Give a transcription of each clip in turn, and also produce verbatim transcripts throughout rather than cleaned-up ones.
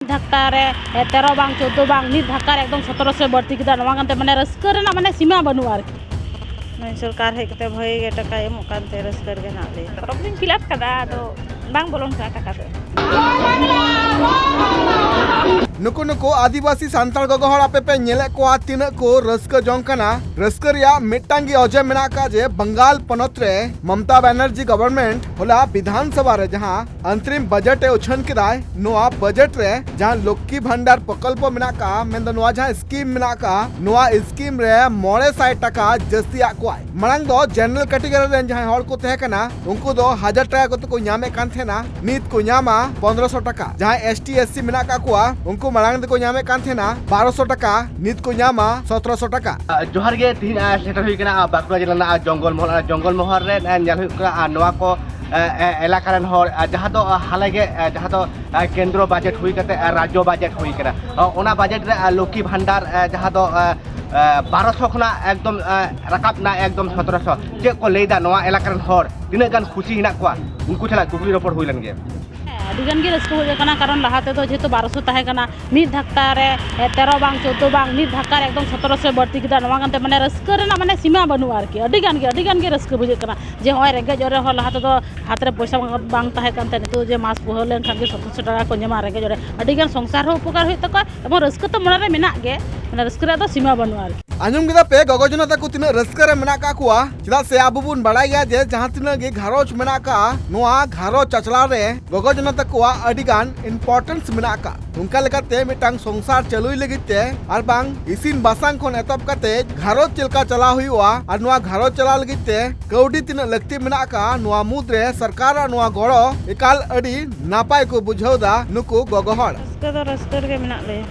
ᱫᱷᱟᱠᱠᱟ ᱨᱮ ᱛᱮᱨᱚ ᱵᱟᱝ, ᱪᱳᱫᱽᱫᱳ ᱵᱟᱝ, ᱢᱤᱫ ᱫᱷᱟᱠᱠᱟ ᱨᱮ ᱮᱠᱫᱚᱢ ᱥᱚᱛᱨᱚ ᱥᱚᱭ ᱵᱟᱹᱲᱛᱤ ᱠᱮᱫᱟ᱾ ᱱᱚᱣᱟ ᱠᱟᱱᱛᱮ ᱢᱟᱱᱮ ᱨᱟᱹᱥᱠᱟᱹ ᱨᱮᱱᱟᱜ ᱢᱟᱱᱮ ᱥᱤᱢᱟ ᱵᱟᱹᱱᱩᱜᱼᱟ ᱟᱨᱠᱤ᱾ ᱱᱩᱭ ᱥᱚᱨᱠᱟᱨ ᱦᱮᱡ ᱠᱟᱛᱮ ᱵᱷᱟᱹᱜᱤ ᱜᱮ ᱴᱟᱠᱟᱭ ᱮᱢᱚᱜ ᱠᱟᱱᱛᱮ ᱨᱟᱹᱥᱠᱟᱹ ᱨᱮᱜᱮ ᱦᱮᱱᱟᱜ ᱞᱮᱭᱟ᱾ ᱯᱷᱚᱨᱚᱢ ᱞᱤᱧ ᱯᱷᱤᱞᱟᱯ ᱠᱟᱫᱟ, ᱟᱫᱚ ᱵᱟᱝ ᱵᱚᱞᱚᱱ ᱠᱟᱱᱟ ᱴᱟᱠᱟ ᱫᱚ᱾ ᱱᱩᱠᱩ ᱱᱩᱠᱩ ᱟᱹᱫᱤᱵᱟᱹᱥᱤ ᱥᱟᱱᱛᱟᱲ ᱜᱚᱜᱚ ᱦᱚᱲ ᱟᱯᱮ ᱯᱮ ᱧᱮᱞᱮᱫ ᱠᱚᱣᱟ ᱛᱤᱱᱟᱹᱜ ᱠᱚ ᱨᱟᱹᱥᱠᱟᱹ ᱡᱚᱝ ᱠᱟᱱᱟ᱾ ᱨᱟᱹᱥᱠᱟᱹ ᱨᱮᱭᱟᱜ ᱢᱤᱫᱴᱟᱝ ᱜᱮ ᱚᱡᱮ ᱢᱮᱱᱟᱜ ᱟᱠᱟᱫ ᱡᱮ ᱵᱟᱝᱜᱟᱞ ᱯᱚᱱᱚᱛ ᱨᱮ ᱢᱚᱢᱚᱛᱟ ᱵᱟᱱᱟᱨᱡᱤ ᱜᱚᱵᱷᱚᱨᱱᱢᱮᱱᱴ ᱦᱚᱞᱟ ᱵᱤᱫᱷᱟᱱ ᱥᱚᱵᱷᱟ ᱨᱮ ᱡᱟᱦᱟᱸ ᱟᱱᱛᱨᱤᱢ ᱵᱟᱡᱮᱴ ᱮ ᱩᱪᱷᱟᱹᱱ ᱠᱮᱫᱟᱭ, ᱱᱚᱣᱟ ᱵᱟᱡᱮᱴ ᱨᱮ ᱡᱟᱦᱟᱸ ᱞᱚᱠᱠᱷᱤ ᱵᱷᱟᱱᱰᱟᱨ ᱯᱨᱚᱠᱚᱞᱯᱚ ᱢᱮᱱᱟᱜ ᱟᱠᱟᱫ, ᱢᱮᱱᱫᱚ ᱱᱚᱣᱟ ᱡᱟᱦᱟᱸ ᱥᱠᱤᱢ ᱢᱮᱱᱟᱜ ᱟᱠᱟᱫ, ᱱᱚᱣᱟ ᱥᱠᱤᱢ ᱨᱮ ᱢᱚᱬᱮ ᱥᱟᱭ ᱴᱟᱠᱟ ᱡᱟᱹᱥᱛᱤᱭᱟᱜ ᱠᱚᱣᱟᱭ᱾ ᱢᱟᱲᱟᱝ ᱫᱚ ᱡᱮᱱᱟᱨᱮᱞ ᱠᱮᱴᱮᱜᱚᱨᱤ ᱨᱮᱱ ᱡᱟᱦᱟᱸᱭ ᱦᱚᱲ ᱠᱚ ᱛᱟᱦᱮᱸ ᱠᱟᱱᱟ, ᱩᱱᱠᱩ ᱫᱚ ᱦᱟᱡᱟᱨ ᱴᱟᱠᱟ ᱠᱚᱛᱮ ᱠᱚ ᱧᱟᱢᱮᱫ ᱠᱟᱱ ᱛᱟᱦᱮᱱᱟ, ᱱᱤᱛ ᱠᱚ ᱧᱟᱢᱟ ᱯᱚᱱᱫᱽᱨᱚᱥᱚ ᱴᱟᱠᱟ᱾ ᱡᱟᱦᱟᱸᱭ ᱮᱥ ᱴᱤ ᱮᱥ ᱥᱤ ᱢᱮᱱᱟᱜ ᱟᱠᱟᱫ ᱠᱚᱣᱟ, ᱩᱱᱠᱩ ᱢᱟᱲᱟᱝ ᱫᱚᱠᱚ ᱧᱟᱢᱮᱫ ᱠᱟᱱ ᱛᱟᱦᱮᱱᱟ ᱵᱟᱨᱚᱥᱚ ᱴᱟᱠᱟ, ᱱᱤᱛ ᱠᱚ ᱧᱟᱢᱟ ᱥᱚᱛᱨᱚᱥᱚ ᱴᱟᱠᱟ᱾ ᱟᱨ ᱡᱚᱦᱟᱨ ᱜᱮ, ᱛᱤᱦᱤᱧ, ᱟᱨ ᱥᱮᱴᱮᱨ ᱦᱩᱭ ᱠᱟᱱᱟ, ᱟᱨ ᱵᱟᱸᱠᱩᱲᱟ ᱡᱮᱞᱟ ᱨᱮᱱᱟᱜ, ᱟᱨ ᱡᱚᱝᱜᱚᱞ ᱢᱚᱦᱚᱞ, ᱟᱨ ᱡᱚᱝᱜᱚᱞ ᱢᱚᱦᱚᱞ ᱨᱮ, ᱟᱨ ᱧᱮᱞ ᱦᱩᱭᱩᱜ ᱠᱟᱱᱟ, ᱟᱨ ᱱᱚᱣᱟ ᱠᱚ, ᱟᱨ, ᱟᱨ ᱮᱞᱟᱠᱟ ᱨᱮᱱ ᱦᱚᱲ, ᱟᱨ ᱡᱟᱦᱟᱸ ᱫᱚ, ᱟᱨ ᱦᱟᱞᱮ ᱜᱮ, ᱟᱨ ᱡᱟᱦᱟᱸ ᱫᱚ, ᱟᱨ ᱠᱮᱱᱫᱨᱚ ᱵᱟᱡᱮᱴ ᱦᱩᱭ ᱠᱟᱛᱮ, ᱟᱨ ᱨᱟᱡᱽᱡᱚ ᱵᱟᱡᱮᱴ ᱦᱩᱭ ᱠᱟᱱᱟ, ᱟᱨ ᱚᱱᱟ ᱵᱟᱡᱮᱴ ᱨᱮ, ᱟᱨ ᱞᱚᱠᱠᱷᱤ ᱵᱷᱟᱱᱰᱟᱨ, ᱟᱨ ᱡᱟᱦᱟᱸ ᱫᱚ, ᱟᱨ, ᱟᱨ ᱵᱟᱨᱚᱥᱚ ᱠᱷᱚᱱᱟᱜ ᱮᱠᱫᱚᱢ, ᱟᱨ ᱨᱟᱠᱟᱵ ᱮᱱᱟ ᱮᱠᱫᱚᱢ ᱥᱚᱛᱨᱚᱥᱚ᱾ ᱪᱮᱫ ᱠᱚ ᱞᱟᱹᱭᱫᱟ ᱱᱚᱣᱟ ᱮᱞᱟᱠᱟ ᱨᱮᱱ ᱦᱚᱲ, ᱛᱤᱱᱟᱹᱜ ᱜᱟᱱ ᱠᱷᱩᱥᱤ ᱦᱮᱱᱟᱜ ᱠᱚᱣᱟ, ᱩᱱᱠᱩ ᱥᱟᱞᱟᱜ ᱠᱩᱠᱞᱤ ᱨᱚᱯᱚᱲ ᱦᱩᱭ ᱞᱮᱱ ᱜᱮ᱾ ᱦᱮᱸ, ᱟᱹᱰᱤ ᱜᱟᱱ ᱜᱮ ᱨᱟᱹᱥᱠᱟᱹ ᱵᱩᱡᱷᱟᱹᱜ ᱠᱟᱱᱟ, ᱠᱟᱨᱚᱱ ᱞᱟᱦᱟ ᱛᱮᱫᱚ ᱡᱮᱦᱮᱛᱩ ᱵᱟᱨᱚᱥᱚ ᱛᱟᱦᱮᱸ ᱠᱟᱱᱟ, ᱢᱤᱫ ᱫᱷᱟᱠᱠᱟ ᱨᱮ, ᱮ, ᱛᱮᱨᱚ ᱵᱟᱝ, ᱪᱳᱫᱽᱫᱳ ᱵᱟᱝ, ᱢᱤᱫ ᱫᱷᱟᱠᱠᱟ ᱨᱮ ᱮᱠᱫᱚᱢ ᱥᱚᱛᱨᱚᱥᱚᱭ ᱵᱟᱹᱲᱛᱤ ᱠᱮᱫᱟ᱾ ᱱᱚᱣᱟ ᱠᱟᱱᱛᱮ ᱢᱟᱱᱮ ᱨᱟᱹᱥᱠᱟᱹ ᱨᱮᱱᱟᱜ ᱢᱟᱱᱮ ᱥᱤᱢᱟ ᱵᱟᱹᱱᱩᱜᱼᱟ ᱟᱨᱠᱤ᱾ ᱟᱹᱰᱤ ᱜᱟᱱ ᱜᱮ, ᱟᱹᱰᱤ ᱜᱟᱱ ᱜᱮ ᱨᱟᱹᱥᱠᱟᱹ ᱵᱩᱡᱷᱟᱹᱜ ᱠᱟᱱᱟ ᱡᱮ ᱱᱚᱜᱼᱚᱭ ᱨᱮᱸᱜᱮᱡ ᱚᱨᱮᱡ ᱦᱚᱲ ᱞᱟᱦᱟ ᱛᱮᱫᱚ ᱦᱟᱛ ᱨᱮ ᱯᱚᱭᱥᱟ ᱵᱟᱝ, ᱵᱟᱝ ᱛᱟᱦᱮᱸ ᱠᱟᱱ ᱛᱟᱦᱮᱸ, ᱱᱤᱛᱚᱜ ᱡᱮ ᱢᱟᱥ ᱯᱩᱨᱟᱹᱣ ᱞᱮᱱᱠᱷᱟᱱ ᱜᱮ ᱥᱚᱛᱨᱚᱥᱚ ᱴᱟᱠᱟ ᱠᱚ ᱧᱟᱢᱟ ᱨᱮᱸᱜᱮᱡ ᱚᱨᱮᱡ᱾ ᱟᱹᱰᱤ ᱜᱟᱱ ᱥᱚᱝᱥᱟᱨ ᱦᱚᱸ ᱩᱯᱚᱠᱟᱨ ᱦᱩᱭᱩᱜ ᱛᱟᱠᱚᱣᱟ ᱮᱵᱚᱝ ᱨᱟᱹᱥᱠᱟᱹ ᱛᱚ ᱢᱚᱱᱮ ᱨᱮ ᱢᱮᱱᱟᱜ ᱜᱮ, ᱢᱟᱱᱮ ᱨᱟᱹᱥᱠᱟᱹ ᱨᱮᱭᱟᱜ ᱫᱚ ᱥᱤᱢᱟ ᱵᱟᱹᱱᱩᱜᱼᱟ ᱟᱨᱠᱤ᱾ ᱟᱸᱡᱚᱢ ᱠᱮᱫᱟ ᱯᱮ ᱜᱚᱜᱚ ᱡᱚᱱᱟ ᱛᱟᱠᱚ ᱛᱤᱱᱟᱹᱜ ᱨᱟᱹᱥᱠᱟᱹ ᱨᱮ ᱢᱮᱱᱟᱜ ᱠᱟᱜ ᱠᱚᱣᱟ? ᱪᱮᱫᱟᱜ ᱥᱮ ᱟᱵᱚ ᱵᱚᱱ ᱵᱟᱲᱟᱭ ᱜᱮᱭᱟ ᱡᱮ ᱡᱟᱦᱟᱸ ᱛᱤᱱᱟᱹᱜ ᱜᱮ ᱜᱷᱟᱨᱚᱸᱡᱽ ᱢᱮᱱᱟᱜ ᱠᱟᱜᱼᱟ, ᱱᱚᱣᱟ ᱜᱷᱟᱨᱚᱸᱡᱽ ᱪᱟᱪᱞᱟᱣ ᱨᱮ ᱜᱚᱜᱚ ᱡᱚᱱᱟ ᱛᱟᱠᱚᱣᱟᱜ ᱟᱹᱰᱤ ᱜᱟᱱ importance ᱢᱮᱱᱟᱜ ᱠᱟᱜᱼᱟ᱾ ᱚᱱᱠᱟ ᱞᱮᱠᱟᱛᱮ ᱢᱤᱫᱴᱟᱝ ᱥᱚᱝᱥᱟᱨ ᱪᱟᱹᱞᱩᱭ ᱞᱟᱹᱜᱤᱫ ᱛᱮ ᱟᱨ ᱵᱟᱝ ᱤᱥᱤᱱ ᱵᱟᱥᱟᱝ ᱠᱷᱚᱱ ᱮᱛᱚᱦᱚᱵ ᱠᱟᱛᱮ ᱜᱷᱟᱨᱚᱸᱡᱽ ᱪᱮᱫ ᱞᱮᱠᱟ ᱪᱟᱞᱟᱣ ᱦᱩᱭᱩᱜᱼᱟ ᱟᱨ ᱱᱚᱣᱟ ᱜᱷᱟᱨᱚᱸᱡᱽ ᱪᱟᱞᱟᱣ ᱞᱟᱹᱜᱤᱫ ᱛᱮ ᱠᱟᱹᱣᱰᱤ ᱛᱤᱱᱟᱹᱜ ᱞᱟᱹᱠᱛᱤ ᱢᱮᱱᱟᱜ ᱠᱟᱜᱼᱟ, ᱱᱚᱣᱟ ᱢᱩᱫᱽᱨᱮ ᱥᱚᱨᱠᱟᱨᱟᱜ ᱱᱚᱣᱟ ᱜᱚᱲᱚ ᱮᱠᱟᱞ ᱟᱹᱰᱤ ᱱᱟᱯᱟᱭ ᱠᱚ ᱵᱩᱡᱷᱟᱹᱣ ᱫᱟ ᱱᱩᱠᱩ ᱜᱚᱜᱚ ᱦᱚᱲ᱾ ᱨᱟᱹᱥᱠᱟᱹ ᱫᱚ ᱨᱟᱹᱥᱠᱟᱹ ᱨᱮᱜᱮ ᱢᱮᱱᱟᱜ ᱞᱮᱭᱟ᱾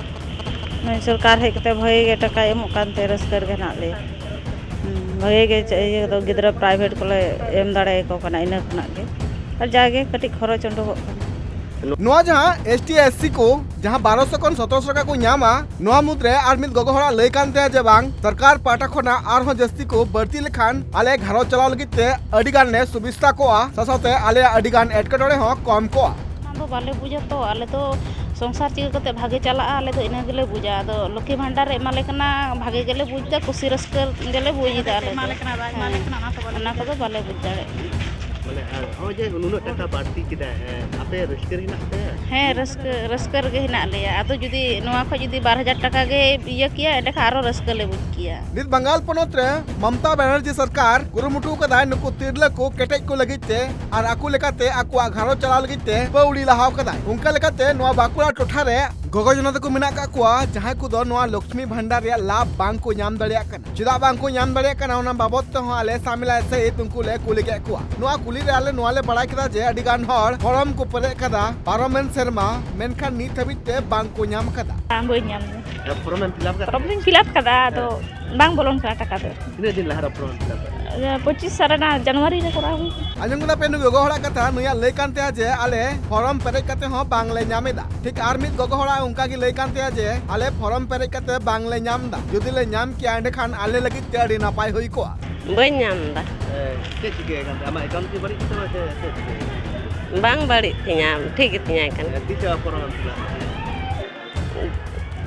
ᱱᱩᱭ ᱥᱚᱨᱠᱟᱨ ᱦᱮᱡ ᱠᱟᱛᱮ ᱵᱷᱟᱜᱮ ᱜᱮ ᱴᱟᱠᱟᱭ ᱮᱢᱚᱜ ᱠᱟᱱᱛᱮ ᱨᱟᱹᱥᱠᱟᱹ ᱨᱮᱜᱮ ᱦᱮᱱᱟᱜ ᱞᱮᱭᱟ᱾ ᱦᱩᱸ, ᱵᱷᱟᱜᱮ ᱜᱮ ᱪᱮ-, ᱤᱭᱟᱹ ᱫᱚ ᱜᱤᱫᱽᱨᱟᱹ private ᱠᱚᱞᱮ ᱮᱢ ᱫᱟᱲᱮᱭᱟᱠᱚ ᱠᱟᱱᱟ ᱤᱱᱟᱹ ᱠᱷᱚᱱᱟᱜ ᱜᱮ᱾ ᱟᱨ ᱡᱟᱜᱮ ᱠᱟᱹᱴᱤᱡ ᱠᱷᱚᱨᱚᱪ ᱩᱰᱩᱠᱚᱜ ᱠᱟᱱᱟ᱾ ᱱᱚᱣᱟ ᱡᱟᱦᱟᱸ ᱮᱥ ᱴᱤ ᱮᱥ ᱥᱤ ᱠᱚ ᱡᱟᱦᱟᱸ ᱵᱟᱨᱚᱥᱚ ᱠᱷᱚᱱ ᱥᱚᱛᱨᱚᱥᱚ ᱴᱟᱠᱟ ᱠᱚ ᱧᱟᱢᱟ, ᱱᱚᱣᱟ ᱢᱩᱫᱽᱨᱮ ᱟᱨ ᱢᱤᱫ ᱜᱚᱜᱚ ᱦᱚᱲᱟᱜ ᱞᱟᱹᱭ ᱠᱟᱱ ᱛᱟᱭᱟ ᱡᱮ ᱵᱟᱝ, ᱥᱚᱨᱠᱟᱨ ᱯᱟᱦᱴᱟ ᱠᱷᱚᱱᱟᱜ ᱟᱨᱦᱚᱸ ᱡᱟᱹᱥᱛᱤ ᱠᱚ ᱵᱟᱹᱲᱛᱤ ᱞᱮᱠᱷᱟᱱ ᱟᱞᱮ ᱜᱷᱟᱨᱚᱸᱡᱽ ᱪᱟᱞᱟᱣ ᱞᱟᱹᱜᱤᱫ ᱛᱮ ᱟᱹᱰᱤ ᱜᱟᱱ ᱞᱮ ᱥᱩᱵᱤᱥᱛᱟ ᱠᱚᱜᱼᱟ, ᱥᱟᱶ ᱥᱟᱶᱛᱮ ᱟᱞᱮᱭᱟᱜ ᱟᱹᱰᱤ ᱜᱟᱱ ᱮᱴᱠᱮᱴᱚᱬᱮ ᱦᱚᱸ ᱠᱚᱢ ᱠᱚᱜᱼᱟ᱾ ᱚᱱᱟ ᱫᱚ ᱵᱟᱞᱮ ᱵᱩᱡᱟ ᱛᱚ, ᱟᱞᱮ ᱫᱚ ᱥᱚᱝᱥᱟᱨ ᱪᱤᱠᱟᱹ ᱠᱟᱛᱮ ᱵᱷᱟᱜᱮ ᱪᱟᱞᱟᱜᱼᱟ, ᱟᱞᱮ ᱫᱚ ᱤᱱᱟᱹ ᱜᱮᱞᱮ ᱵᱩᱡᱟ᱾ ᱟᱫᱚ ᱞᱚᱠᱠᱷᱤ ᱵᱷᱟᱱᱰᱟᱨ ᱨᱮ ᱮᱢᱟ ᱞᱮ ᱠᱟᱱᱟ, ᱵᱷᱟᱜᱮ ᱜᱮᱞᱮ ᱵᱩᱡᱽ ᱮᱫᱟ, ᱠᱩᱥᱤ ᱨᱟᱹᱥᱠᱟᱹ ᱜᱮᱞᱮ ᱵᱩᱡᱽ ᱮᱫᱟ ᱟᱞᱮ ᱫᱚ᱾ ᱮᱢᱟ ᱞᱮ ᱠᱟᱱᱟ, ᱵᱟᱭ ᱮᱢᱟ ᱞᱮ ᱦᱮᱸ, ᱠᱟᱱᱟ, ᱚᱱᱟ ᱠᱚ ᱵᱟᱞᱮ ᱚᱱᱟ ᱵᱩᱡᱽ ᱠᱚᱫᱚ ᱫᱟᱲᱮᱭᱟᱜ ᱠᱟᱱᱟ᱾ ᱵᱟᱞᱮ ᱵᱩᱡᱽ ᱫᱟᱲᱮᱭᱟᱜ ᱠᱟᱱᱟ᱾ ᱢᱟᱱᱮ, ᱟᱨ ᱱᱚᱜᱼᱚᱭ ᱡᱮ ᱱᱩᱱᱟᱹᱜ ᱴᱟᱠᱟ ᱵᱟᱹᱲᱛᱤ ᱠᱮᱫᱟᱭ, ᱦᱮᱸ, ᱟᱯᱮ ᱨᱟᱹᱥᱠᱟᱹ ᱨᱮ ᱦᱮᱱᱟᱜ ᱯᱮᱭᱟ? ᱦᱮᱸ, ᱨᱟᱹᱥᱠᱟᱹ, ᱨᱟᱹᱥᱠᱟᱹ ᱨᱮᱜᱮ ᱦᱮᱱᱟᱜ ᱞᱮᱭᱟ᱾ ᱟᱫᱚ ᱡᱩᱫᱤ ᱱᱚᱣᱟ ᱠᱷᱚᱡ ᱡᱩᱫᱤ ᱵᱟᱨ ᱦᱟᱡᱟᱨ ᱴᱟᱠᱟ ᱜᱮ ᱤᱭᱟᱹ ᱠᱮᱭᱟ, ᱮᱸᱰᱮᱠᱷᱟᱱ ᱟᱨᱚ ᱨᱟᱹᱥᱠᱟᱹ ᱞᱮ ᱵᱩᱡᱽ ᱠᱮᱭᱟ᱾ ᱱᱤᱛ ᱵᱟᱝᱜᱟᱞ ᱯᱚᱱᱚᱛ ᱨᱮ ᱢᱚᱢᱚᱛᱟ ᱵᱟᱱᱟᱨᱡᱤ ᱥᱚᱨᱠᱟᱨ ᱠᱩᱨᱩᱢᱩᱴᱩ ᱠᱟᱫᱟᱭ ᱱᱩᱠᱩ ᱛᱤᱨᱞᱟᱹ ᱠᱚ ᱠᱮᱴᱮᱡ ᱠᱚ ᱞᱟᱹᱜᱤᱫ ᱛᱮ ᱟᱨ ᱟᱠᱚ ᱞᱮᱠᱟᱛᱮ ᱟᱠᱚᱣᱟᱜ ᱜᱷᱟᱨᱚᱸᱡᱽ ᱪᱟᱞᱟᱣ ᱞᱟᱹᱜᱤᱫ ᱛᱮ ᱯᱟᱹᱣᱲᱤ ᱞᱟᱦᱟᱣ ᱠᱟᱫᱟᱭ᱾ ᱚᱱᱠᱟ ᱞᱮᱠᱟᱛᱮ ᱱᱚᱣᱟ ᱵᱟᱸᱠᱩᱲᱟ ᱴᱚᱴᱷᱟ ᱨᱮ ᱜᱚᱜᱚ ᱡᱚᱱᱟ ᱛᱟᱠᱚ ᱢᱮᱱᱟᱜ ᱠᱟᱜ ᱠᱚᱣᱟ, ᱡᱟᱦᱟᱸᱭ ᱠᱚᱫᱚ ᱱᱚᱣᱟ ᱞᱚᱠᱠᱷᱢᱤ ᱵᱷᱟᱱᱰᱟᱨ ᱨᱮᱭᱟᱜ ᱞᱟᱵᱷ ᱵᱟᱝ ᱠᱚ ᱧᱟᱢ ᱫᱟᱲᱮᱭᱟᱜ ᱠᱟᱱᱟ᱾ ᱪᱮᱫᱟᱜ ᱵᱟᱝ ᱠᱚ ᱧᱟᱢ ᱫᱟᱲᱮᱭᱟᱜ ᱠᱟᱱᱟ, ᱚᱱᱟ ᱵᱟᱵᱚᱫ ᱛᱮᱦᱚᱸ ᱟᱞᱮ ᱥᱟᱢᱤᱞᱟᱭ ᱥᱟᱹᱦᱤᱛ ᱩᱱᱠᱩ ᱞᱮ ᱠᱩᱞᱤ ᱠᱮᱫ ᱠᱚᱣᱟ᱾ ᱱᱚᱣᱟ ᱠᱩᱞᱤ ᱨᱮ ᱟᱞᱮ ᱱᱚᱣᱟ ᱞᱮ ᱵᱟᱲᱟᱭ ᱠᱮᱫᱟ ᱡᱮ ᱟᱹᱰᱤ ᱜᱟᱱ ᱦᱚᱲ ᱯᱷᱚᱨᱚᱢ ᱠᱚ ᱯᱮᱨᱮᱡ ᱠᱟᱫᱟ ᱯᱟᱨᱚᱢᱮᱱ ᱥᱮᱨᱢᱟ, ᱢᱮᱱᱠᱷᱟᱱ ᱱᱤᱛ ᱦᱟᱹᱵᱤᱡ ᱛᱮ ᱵᱟᱝ ᱠᱚ ᱧᱟᱢ ᱠᱟᱫᱟ᱾ ᱵᱟᱝ, ᱵᱟᱹᱧ ᱧᱟᱢ ᱫᱟ᱾ ᱯᱷᱚᱨᱚᱢ ᱮᱢ ᱯᱷᱤᱞᱟᱯ ᱠᱟᱫᱟ? ᱯᱷᱚᱨᱚᱢ ᱫᱚᱧ ᱯᱷᱤᱞᱟᱯ ᱠᱟᱫᱟ, ᱟᱫᱚ ᱦᱮᱸ᱾ ᱵᱟᱝ ᱵᱚᱞᱚᱱ ᱠᱟᱱᱟ ᱴᱟᱠᱟ ᱫᱚ᱾ ᱛᱤᱱᱟᱹᱜ ᱫᱤᱱ ᱞᱟᱦᱟ ᱨᱮ ᱯᱷᱚᱨᱚᱢ ᱮᱢ ᱯᱷᱤᱞᱟᱯ ᱠᱟᱫᱟ? ᱯᱚᱸᱪᱤᱥ ᱥᱟᱞ ᱨᱮᱱᱟᱜ ᱡᱟᱱᱩᱣᱟᱨᱤ ᱨᱮ ᱠᱚᱨᱟᱣ ᱦᱩᱭ ᱠᱟᱱᱟ᱾ ᱟᱸᱡᱚᱢ ᱠᱮᱫᱟ ᱯᱮ, ᱱᱩᱭ ᱜᱚᱜᱚ ᱦᱚᱲᱟᱜ ᱠᱟᱛᱷᱟ, ᱱᱩᱭᱟᱜ ᱞᱟᱹᱭ ᱠᱟᱱ ᱛᱟᱭᱟ ᱡᱮ ᱟᱞᱮ ᱯᱷᱚᱨᱚᱢ ᱯᱮᱨᱮᱡ ᱠᱟᱛᱮ ᱦᱚᱸ ᱵᱟᱝ ᱞᱮ ᱧᱟᱢ ᱮᱫᱟ᱾ ᱴᱷᱤᱠ ᱟᱨ ᱢᱤᱫ ᱜᱚᱜᱚ ᱦᱚᱲᱟᱜ ᱚᱱᱠᱟ ᱜᱮ ᱞᱟᱹᱭ ᱠᱟᱱ ᱛᱟᱭᱟ ᱡᱮ ᱟᱞᱮ ᱯᱷᱚᱨᱚᱢ ᱯᱮᱨᱮᱡ ᱠᱟᱛᱮ ᱵᱟᱝ ᱞᱮ ᱧᱟᱢ ᱮᱫᱟ, ᱡᱩᱫᱤ ᱞᱮ ᱧᱟᱢ ᱠᱮᱭᱟ ᱮᱸᱰᱮᱠᱷᱟᱱ ᱟᱞᱮ ᱞᱟᱹᱜᱤᱫ ᱛᱮ ᱟᱹᱰᱤ ᱱᱟᱯᱟᱭ ᱦᱩᱭ ᱠᱚᱜᱼᱟ᱾ ᱵᱟᱹᱧ ᱧᱟᱢ ᱮᱫᱟ᱾ ᱮ, ᱪᱮᱫ ᱪᱤᱠᱟᱹ ᱟᱠᱟᱱ ᱛᱟᱭᱟ? ᱟᱢᱟᱜ ᱮᱠᱟᱣᱩᱱᱴ ᱠᱤ ᱵᱟᱹᱲᱤᱡ ᱜᱮᱛᱟᱢᱟ ᱥᱮ ᱪᱮᱫ ᱪᱤᱠᱟᱹ ᱟᱠᱟᱱᱟ? ᱵᱟᱝ ᱵᱟᱹᱲᱤᱡ ᱛᱤᱧᱟ, ᱴᱷᱤᱠ ᱜᱮᱛᱤᱧᱟ ᱮᱠᱷᱟᱱ᱾ ᱮ, ᱛᱤᱥ ᱦᱚᱸ ᱯᱷᱚᱨᱚᱢ ᱮᱢ ᱯᱷᱤᱞᱟᱯ?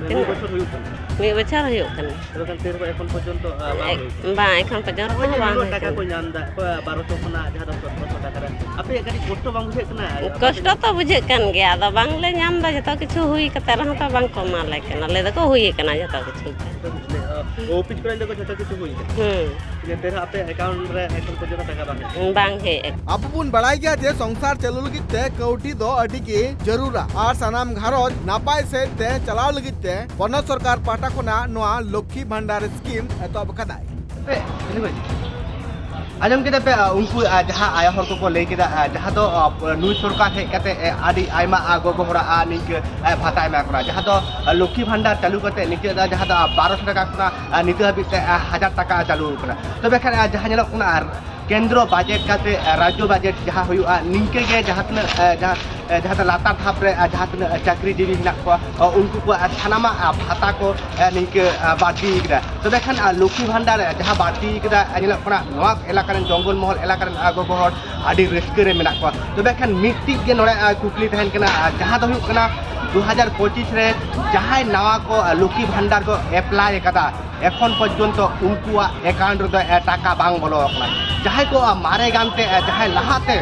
ᱢᱤᱫ ᱛᱤᱱᱟᱹᱜ? ᱵᱚᱪᱷᱚᱨ ᱦᱩᱭᱩᱜ ᱠᱟᱱᱟ᱾ ᱢᱤᱫ ᱵᱚᱪᱷᱚᱨ ᱦᱩᱭᱩᱜ ᱠᱟᱱᱟ᱾ ᱛᱚᱵᱮ ᱠᱷᱟᱱ ᱛᱤᱱ ᱨᱮᱦᱚᱸ ᱮᱠᱷᱚᱱ ᱯᱚᱨᱡᱚᱱᱛᱚ, ᱟ, ᱵᱟᱝ ᱮ, ᱦᱩᱭ ᱠᱟᱱᱟ᱾ ᱵᱟᱝ, ᱮᱠᱷᱚᱱ ᱯᱚᱨᱡᱚᱱᱛᱚ ᱱᱚᱜᱼᱚᱭ ᱡᱮ ᱦᱚᱸ ᱵᱟᱝ ᱱᱩᱱᱟᱹᱜ ᱦᱩᱭ ᱴᱟᱠᱟ ᱠᱟᱱᱟ᱾ ᱠᱚ ᱧᱟᱢ ᱮᱫᱟ, ᱚᱠᱚᱭ ᱵᱟᱨᱚᱥᱚ ᱠᱷᱚᱱᱟᱜ ᱡᱟᱦᱟᱸ ᱫᱚ ᱥᱚᱛᱨᱚᱥᱚ ᱴᱟᱠᱟ ᱨᱮ, ᱟᱯᱮᱭᱟᱜ ᱠᱟᱹᱴᱤᱡ ᱠᱚᱥᱴᱚ ᱵᱟᱝ ᱵᱩᱡᱷᱟᱹᱜ ᱠᱟᱱᱟ? ᱟᱯᱮ ᱠᱚᱥᱴᱚ ᱛᱚ ᱵᱩᱡᱷᱟᱹᱜ ᱠᱟᱱ ᱜᱮᱭᱟ, ᱟᱫᱚ ᱵᱟᱝᱞᱮ ᱧᱟᱢ ᱮᱫᱟ, ᱡᱷᱚᱛᱚ ᱠᱤᱪᱷᱩ ᱦᱩᱭ ᱠᱟᱛᱮ ᱨᱮᱦᱚᱸ ᱛᱚ ᱵᱟᱝ ᱠᱚ ᱮᱢᱟ ᱞᱮ ᱠᱟᱱᱟ᱾ ᱞᱟᱹᱭ ᱫᱟᱠᱚ ᱦᱩᱭ ᱟᱠᱟᱱᱟ ᱡᱷᱚᱛᱚ ᱠᱤᱪᱷᱩ᱾ ᱚ, ᱚᱯᱷᱤᱥ ᱠᱚᱨᱮ ᱫᱚᱠᱚ ᱡᱷᱚᱛᱚ ᱠᱤᱪᱷᱩ ᱦᱩᱭ ᱟᱠᱟᱱᱟ᱾ ᱦᱩᱸ᱾ ᱤᱱᱟᱹ ᱛᱮ ᱨᱮᱦᱚᱸ ᱟᱯᱮ ᱮᱠᱟᱣᱩᱱᱴ ᱨᱮ ᱮᱠᱷᱚᱱ ᱯᱚᱨᱡᱚᱱᱛᱚ ᱴᱟᱠᱟ ᱵᱟᱝ ᱦᱮᱡ ᱟᱠᱟᱱᱟ? ᱵᱟᱝ ᱦᱮᱡ ᱟᱠᱟᱱᱟ᱾ ᱟᱵᱚ ᱵᱚᱱ ᱵᱟᱲᱟᱭ ᱜᱮᱭᱟ ᱡᱮ ᱥᱚᱝᱥᱟᱨ ᱪᱟᱹᱞᱩ ᱞᱟᱹᱜᱤᱫ ᱛᱮ ᱠᱟᱹᱣᱰᱤ ᱫᱚ ᱟᱹᱰᱤ ᱜᱮ ᱡᱟᱹᱨᱩᱲᱟ ᱟᱨ ᱥᱟᱱᱟᱢ ᱜᱷᱟᱨᱚᱸᱡᱽ ᱱᱟᱯᱟᱭ ᱥᱮᱫ ᱛᱮ ᱪᱟᱞᱟᱣ ᱞᱟᱹᱜᱤᱫ ᱛᱮ ᱯᱚᱱᱚᱛ ᱥᱚᱨᱠᱟᱨ ᱯᱟᱦᱴᱟ ᱠᱷᱚᱱᱟᱜ ᱱᱚᱣᱟ ᱞᱚᱠᱠᱷᱤ ᱵᱷᱟᱱᱰᱟᱨ ᱥᱠᱤᱢ ᱮᱛᱚᱦᱚᱵ ᱟᱠᱟᱫᱟᱭ᱾ ᱯᱮ, ᱟᱸᱡᱚᱢ ᱠᱮᱫᱟ ᱯᱮ, ᱟ, ᱩᱱᱠᱩ, ᱟ, ᱡᱟᱦᱟᱸ ᱟᱭᱳ ᱦᱚᱲ ᱠᱚᱠᱚ ᱞᱟᱹᱭ ᱠᱮᱫᱟ, ᱟ, ᱡᱟᱦᱟᱸ ᱫᱚ, ᱟ, ᱱᱩᱭ ᱥᱚᱨᱠᱟᱨ ᱦᱮᱡ ᱠᱟᱛᱮ, ᱮ, ᱟᱹᱰᱤ ᱟᱭᱢᱟ, ᱟ, ᱜᱚᱜᱚ ᱦᱚᱲᱟᱜ, ᱟ, ᱱᱤᱝᱠᱟᱹ, ᱟ, ᱵᱷᱟᱛᱟ ᱮᱢᱟ ᱠᱚ ᱠᱟᱱᱟ, ᱡᱟᱦᱟᱸ ᱫᱚ, ᱟ, ᱞᱚᱠᱠᱷᱤ ᱵᱷᱟᱱᱰᱟᱨ ᱪᱟᱹᱞᱩ ᱠᱟᱛᱮ ᱱᱤᱝᱠᱟᱹ ᱫᱚ, ᱡᱟᱦᱟᱸ ᱫᱚ, ᱟ, ᱵᱟᱨᱚᱥᱚ ᱴᱟᱠᱟ ᱠᱷᱚᱱᱟᱜ, ᱟ, ᱱᱤᱛᱚᱜ ᱦᱟᱹᱵᱤᱡ ᱛᱮ, ᱟ, ᱦᱟᱡᱟᱨ ᱴᱟᱠᱟ ᱪᱟᱹᱞᱩ ᱠᱟᱱᱟ᱾ ᱛᱚᱵᱮ ᱠᱷᱟᱱ, ᱟ, ᱡᱟᱦᱟᱸ ᱧᱮᱞᱚᱜ ᱠᱟᱱᱟ, ᱟᱨ ᱠᱮᱱᱫᱨᱚ ᱵᱟᱡᱮᱴ ᱠᱟᱛᱮ, ᱟ, ᱨᱟᱡᱽᱡᱚ ᱵᱟᱡᱮᱴ ᱡᱟᱦᱟᱸ ᱦᱩᱭᱩᱜᱼᱟ, ᱱᱤᱝᱠᱟᱹ ᱜᱮ ᱡᱟᱦᱟᱸ ᱛᱤᱱᱟᱹᱜ, ᱟ, ᱡᱟᱦᱟᱸ ᱡᱟᱦᱟᱸ ᱫᱚ ᱞᱟᱛᱟᱨ ᱫᱷᱟᱯ ᱨᱮ ᱡᱟᱦᱟᱸ ᱛᱤᱱᱟᱹᱜ ᱪᱟᱹᱠᱨᱤ ᱡᱤᱵᱤ ᱢᱮᱱᱟᱜ ᱠᱚᱣᱟ, ᱩᱱᱠᱩ ᱠᱚᱣᱟᱜ ᱥᱟᱱᱟᱢᱟᱜ ᱵᱷᱟᱛᱟ ᱠᱚ ᱱᱤᱝᱠᱟᱹ ᱵᱟᱹᱲᱛᱤ ᱠᱟᱫᱟ᱾ ᱛᱚᱵᱮ ᱠᱷᱟᱱ ᱞᱚᱠᱠᱷᱤ ᱵᱷᱟᱱᱰᱟᱨ ᱡᱟᱦᱟᱸ ᱵᱟᱹᱲᱛᱤ ᱠᱟᱫᱟ, ᱧᱮᱞᱚᱜ ᱠᱟᱱᱟ ᱱᱚᱣᱟ ᱮᱞᱟᱠᱟ ᱨᱮᱱ, ᱡᱚᱝᱜᱚᱞ ᱢᱚᱦᱚᱞ ᱮᱞᱟᱠᱟ ᱨᱮᱱ ᱜᱚᱜᱚ ᱦᱚᱲ ᱟᱹᱰᱤ ᱨᱟᱹᱥᱠᱟᱹ ᱨᱮ ᱢᱮᱱᱟᱜ ᱠᱚᱣᱟ᱾ ᱛᱚᱵᱮ ᱠᱷᱟᱱ ᱢᱤᱫᱴᱤᱡ ᱜᱮ ᱱᱚᱰᱮ ᱠᱩᱠᱞᱤ ᱛᱟᱦᱮᱱ ᱠᱟᱱᱟ, ᱡᱟᱦᱟᱸ ᱫᱚ ᱦᱩᱭᱩᱜ ᱠᱟᱱᱟ ᱫᱩ ᱦᱟᱡᱟᱨ ᱯᱚᱸᱪᱤᱥ ᱨᱮ ᱡᱟᱦᱟᱸᱭ ᱱᱟᱣᱟ ᱠᱚ ᱞᱚᱠᱠᱷᱤ ᱵᱷᱟᱱᱰᱟᱨ ᱠᱚ ᱮᱯᱞᱟᱭ ᱟᱠᱟᱫᱟ, ᱮᱠᱷᱚᱱ ᱯᱚᱨᱡᱚᱱᱛᱚ ᱩᱱᱠᱩᱣᱟᱜ ᱮᱠᱟᱣᱩᱱᱴ ᱨᱮᱫᱚ ᱴᱟᱠᱟ ᱵᱟᱝ ᱵᱚᱞᱚ ᱟᱠᱟᱱᱟ᱾ ᱡᱟᱦᱟᱸᱭ ᱠᱚ ᱢᱟᱨᱮ ᱜᱟᱱᱛᱮ, ᱡᱟᱦᱟᱸᱭ ᱞᱟᱦᱟᱛᱮ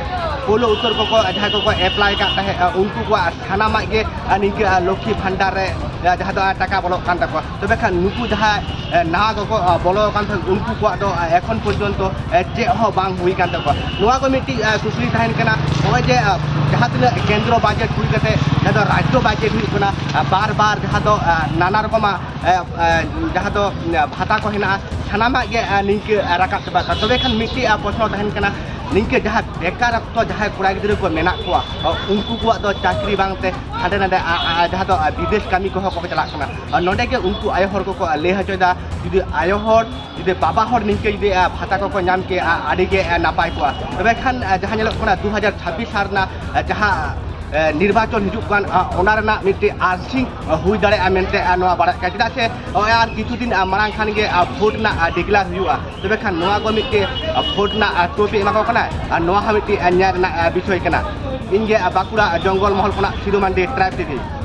ᱯᱳᱭᱞᱳ ᱩᱛᱟᱹᱨ ᱠᱚᱠᱚ, ᱡᱟᱦᱟᱸᱭ ᱠᱚᱠᱚ ᱮᱯᱞᱟᱭ ᱟᱠᱟᱫ ᱛᱟᱦᱮᱸᱫ, ᱩᱱᱠᱩ ᱠᱚᱣᱟᱜ ᱥᱟᱱᱟᱢᱟᱜ ᱜᱮ ᱱᱤᱝᱠᱟᱹ ᱞᱚᱠᱠᱷᱤ ᱵᱷᱟᱱᱰᱟᱨ ᱨᱮ ᱡᱟᱦᱟᱸ ᱫᱚ ᱴᱟᱠᱟ ᱵᱚᱞᱚᱜ ᱠᱟᱱ ᱛᱟᱠᱚᱣᱟ᱾ ᱛᱚᱵᱮ ᱠᱷᱟᱱ ᱱᱩᱠᱩ ᱡᱟᱦᱟᱸᱭ ᱱᱟᱣᱟ ᱠᱚᱠᱚ ᱵᱚᱞᱚ ᱟᱠᱟᱱ ᱛᱟᱦᱮᱸᱫ, ᱩᱱᱠᱩ ᱠᱚᱣᱟᱜ ᱫᱚ ᱮᱠᱷᱚᱱ ᱯᱚᱨᱡᱚᱱᱛᱚ ᱪᱮᱫ ᱦᱚᱸ ᱵᱟᱝ ᱦᱩᱭ ᱠᱟᱱ ᱛᱟᱠᱚᱣᱟ᱾ ᱱᱚᱣᱟ ᱠᱚ ᱢᱤᱫᱴᱤᱡ ᱠᱩᱠᱞᱤ ᱛᱟᱦᱮᱱ ᱠᱟᱱᱟ, ᱱᱚᱜᱼᱚᱭ ᱡᱮ ᱡᱟᱦᱟᱸ ᱛᱤᱱᱟᱹᱜ ᱠᱮᱱᱫᱨᱚ ᱵᱟᱡᱮᱴ ᱦᱩᱭ ᱠᱟᱛᱮ ᱡᱟᱦᱟᱸ ᱫᱚ ᱨᱟᱡᱽᱡᱚ ᱵᱟᱡᱮᱴ ᱦᱩᱭᱩᱜ ᱠᱟᱱᱟ, ᱵᱟᱨ ᱵᱟᱨ ᱡᱟᱦᱟᱸ ᱫᱚ ᱱᱟᱱᱟ ᱨᱚᱠᱚᱢᱟᱜ ᱡᱟᱦᱟᱸ ᱫᱚ ᱵᱷᱟᱛᱟ ᱠᱚ ᱦᱮᱱᱟᱜᱼᱟ, ᱥᱟᱱᱟᱢᱟᱜ ᱜᱮ ᱱᱤᱝᱠᱟᱹ ᱨᱟᱠᱟᱵ ᱪᱟᱵᱟᱜ ᱠᱟᱱᱟ᱾ ᱛᱚᱵᱮ ᱠᱷᱟᱱ ᱢᱤᱫᱴᱤᱡ ᱯᱨᱚᱥᱱᱚ ᱛᱟᱦᱮᱱ ᱠᱟᱱᱟ, ᱱᱤᱝᱠᱟᱹ ᱡᱟᱦᱟᱸ ᱵᱮᱠᱟᱨᱚᱛᱛᱚ ᱡᱟᱦᱟᱸᱭ ᱠᱚᱲᱟ ᱜᱤᱫᱽᱨᱟᱹ ᱠᱚ ᱢᱮᱱᱟᱜ ᱠᱚᱣᱟ, ᱩᱱᱠᱩ ᱠᱚᱣᱟᱜ ᱫᱚ ᱪᱟᱹᱠᱨᱤ ᱵᱟᱝᱛᱮ ᱦᱟᱸᱰᱮ ᱱᱟᱰᱮ ᱡᱟᱦᱟᱸ ᱫᱚ ᱵᱤᱫᱮᱥ ᱠᱟᱹᱢᱤ ᱠᱚᱦᱚᱸ ᱠᱚ ᱪᱟᱞᱟᱜ ᱠᱟᱱᱟ᱾ ᱟᱨ ᱱᱚᱰᱮ ᱜᱮ ᱩᱱᱠᱩ ᱟᱭᱳ ᱦᱚᱲ ᱠᱚᱠᱚ ᱞᱟᱹᱭ ᱦᱚᱪᱚᱭᱮᱫᱟ, ᱡᱩᱫᱤ ᱟᱭᱳ ᱦᱚᱲ, ᱡᱩᱫᱤ ᱵᱟᱵᱟ ᱦᱚᱲ ᱱᱤᱝᱠᱟᱹ ᱡᱩᱫᱤ ᱵᱷᱟᱛᱟ ᱠᱚᱠᱚ ᱧᱟᱢ ᱠᱮᱭᱟ, ᱟᱹᱰᱤ ᱜᱮ ᱱᱟᱯᱟᱭ ᱠᱚᱜᱼᱟ᱾ ᱛᱚᱵᱮ ᱠᱷᱟᱱ ᱡᱟᱦᱟᱸ ᱧᱮᱞᱚᱜ ᱠᱟᱱᱟ ᱫᱩ ᱦᱟᱡᱟᱨ ᱪᱷᱟᱵᱵᱤᱥ ᱥᱟᱞ ᱨᱮᱱᱟᱜ ᱡᱟᱦᱟᱸ ᱱᱤᱨᱵᱟᱪᱚᱱ ᱦᱤᱡᱩᱜ ᱠᱟᱱ, ᱚᱱᱟ ᱨᱮᱱᱟᱜ ᱢᱤᱫᱴᱮᱱ ᱟᱨᱥᱤᱝ ᱦᱩᱭ ᱫᱟᱲᱮᱭᱟᱜᱼᱟ ᱢᱮᱱᱛᱮ ᱱᱚᱣᱟ ᱵᱟᱲᱟᱭ ᱠᱟᱱᱟ᱾ ᱪᱮᱫᱟᱜ ᱥᱮ ᱱᱚᱜᱼᱚᱭ ᱟᱨ ᱠᱤᱪᱷᱩ ᱫᱤᱱ ᱢᱟᱲᱟᱝ ᱠᱷᱟᱱ ᱜᱮ ᱵᱷᱳᱴ ᱨᱮᱱᱟᱜ ᱰᱤᱠᱞᱮᱭᱟᱨ ᱦᱩᱭᱩᱜᱼᱟ᱾ ᱛᱚᱵᱮ ᱠᱷᱟᱱ ᱱᱚᱣᱟ ᱠᱚ ᱢᱤᱫᱴᱮᱱ ᱵᱷᱳᱴ ᱨᱮᱱᱟᱜ ᱴᱳᱯᱤᱠ ᱮᱢᱟ ᱠᱚ ᱠᱟᱱᱟ, ᱟᱨ ᱱᱚᱣᱟ ᱦᱚᱸ ᱢᱤᱫᱴᱮᱱ ᱧᱮᱞ ᱨᱮᱱᱟᱜ ᱵᱤᱥᱚᱭ ᱠᱟᱱᱟ᱾ ᱤᱧ ᱜᱮ ᱵᱟᱸᱠᱩᱲᱟ ᱡᱚᱝᱜᱚᱞ ᱢᱚᱦᱚᱞ ᱠᱷᱚᱱᱟᱜ ᱥᱤᱫᱩ ᱢᱟᱱᱰᱤ, ᱴᱨᱟᱭᱤᱵᱽ ᱴᱤᱵᱷᱤ᱾